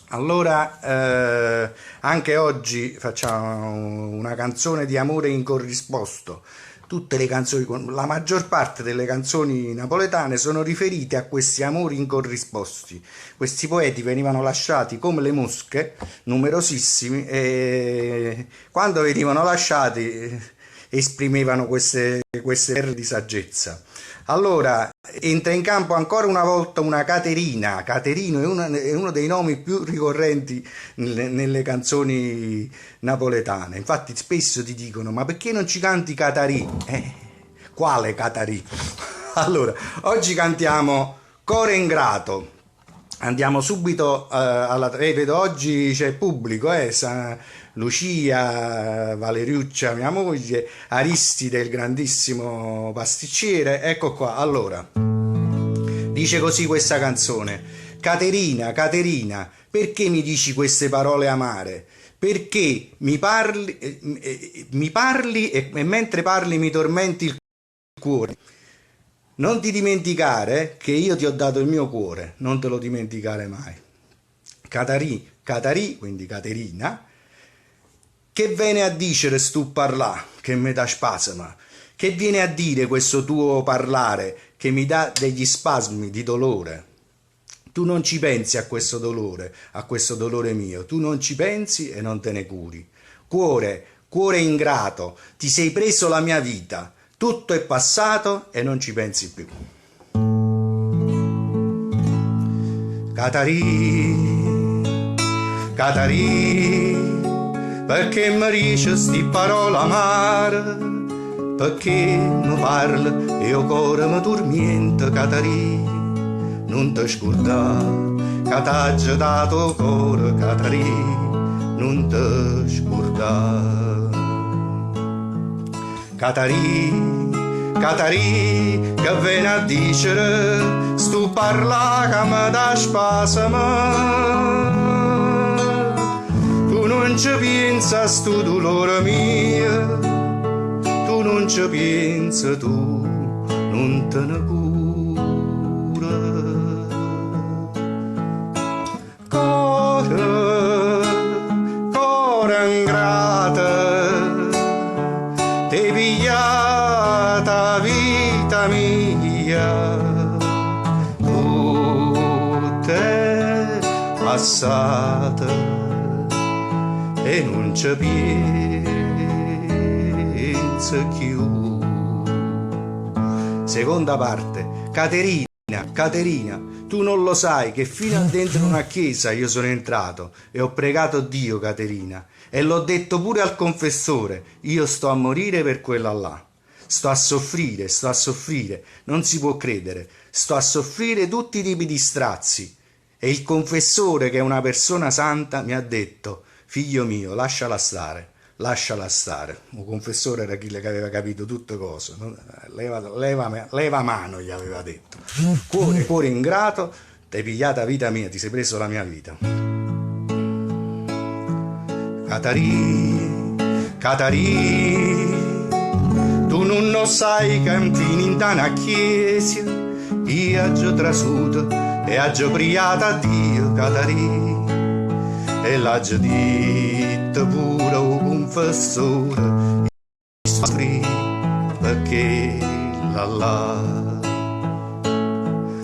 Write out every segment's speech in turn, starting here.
Allora, anche oggi facciamo una canzone di amore incorrisposto. Tutte le canzoni, la maggior parte delle canzoni napoletane sono riferite a questi amori incorrisposti. Questi poeti venivano lasciati come le mosche, numerosissimi, e quando venivano lasciati esprimevano queste perle di saggezza. Allora, entra in campo ancora una volta una Caterina. Caterino è uno dei nomi più ricorrenti nelle canzoni napoletane. Infatti spesso ti dicono: ma perché non ci canti Catarì? Quale Catarì? Allora, oggi cantiamo Core Ingrato. Andiamo subito alla... vedo oggi c'è pubblico, Lucia, Valeriuccia, mia moglie, Aristide, il grandissimo pasticcere. Ecco qua, allora, dice così questa canzone. Caterina, Caterina, perché mi dici queste parole amare? Perché mi parli e mentre parli mi tormenti il cuore? Non ti dimenticare che io ti ho dato il mio cuore, non te lo dimenticare mai. Catarì, Catarì, quindi Caterina, che viene a dicere stu parlà che mi dà spasma? Che viene a dire questo tuo parlare che mi dà degli spasmi di dolore? Tu non ci pensi a questo dolore, a questo dolore mio, tu non ci pensi e non te ne curi. Cuore, cuore ingrato, ti sei preso la mia vita, tutto è passato e non ci pensi più. Catarì, Catarì, perché mi dici sti parole amare? Perché mi parli e il cuore mi tormenta, Catarì? Non ti scordare che t'ha dato cuore, Catarì, non ti scordare. Catarì, Catarì, che viene a dicere stu parla che mi dà spasma. Tu non ci pensi a stu dolore mio, tu non ci pensi, tu non te ne cura. Core, core ingrata, ti pigliata vita mia, tutto è passato e non ci pensa più. Seconda parte. Caterina, Caterina, tu non lo sai che fino a dentro una chiesa io sono entrato e ho pregato Dio, Caterina, e l'ho detto pure al confessore, io sto a morire per quella là. Sto a soffrire, sto a soffrire, non si può credere, sto a soffrire tutti i tipi di strazi. E il confessore, che è una persona santa, mi ha detto: figlio mio, lasciala stare, lasciala stare. Il confessore era chi che aveva capito tutte cose, no? Leva, leva, leva mano, gli aveva detto. Cuore, cuore ingrato, t'hai pigliata vita mia, ti sei preso la mia vita. Catarì, Catarì, tu non lo sai che infine in una chiesa io ho trasuto e ho priato a Dio, Catarì, e l'ho detto pure al confessore, perché là là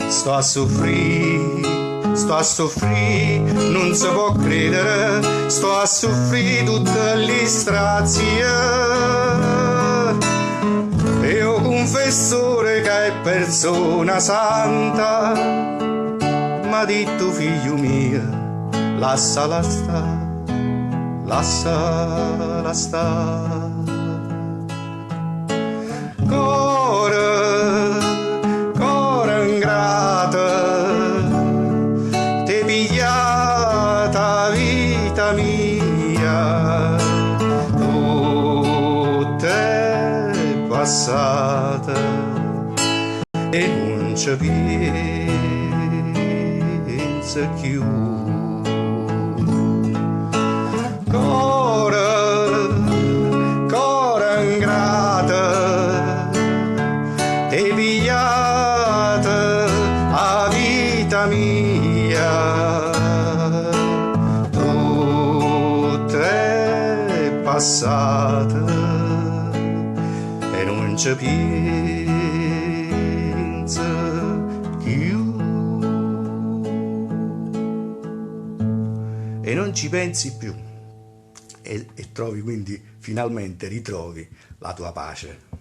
sto a soffrire, sto a soffrire, non si può credere, sto a soffrire tutte le strazie. E il confessore che è persona santa m'ha detto: figlio mio, lasciala sta, lasciala sta. Core, core ingrato, ti pigliata vita mia, tutto è passato e non ci pensa più. Core, core ingrato, ti pigliata la vita mia, passato e nun ce pienze cchiù. E non ci pensi più. E, e trovi quindi, finalmente ritrovi la tua pace.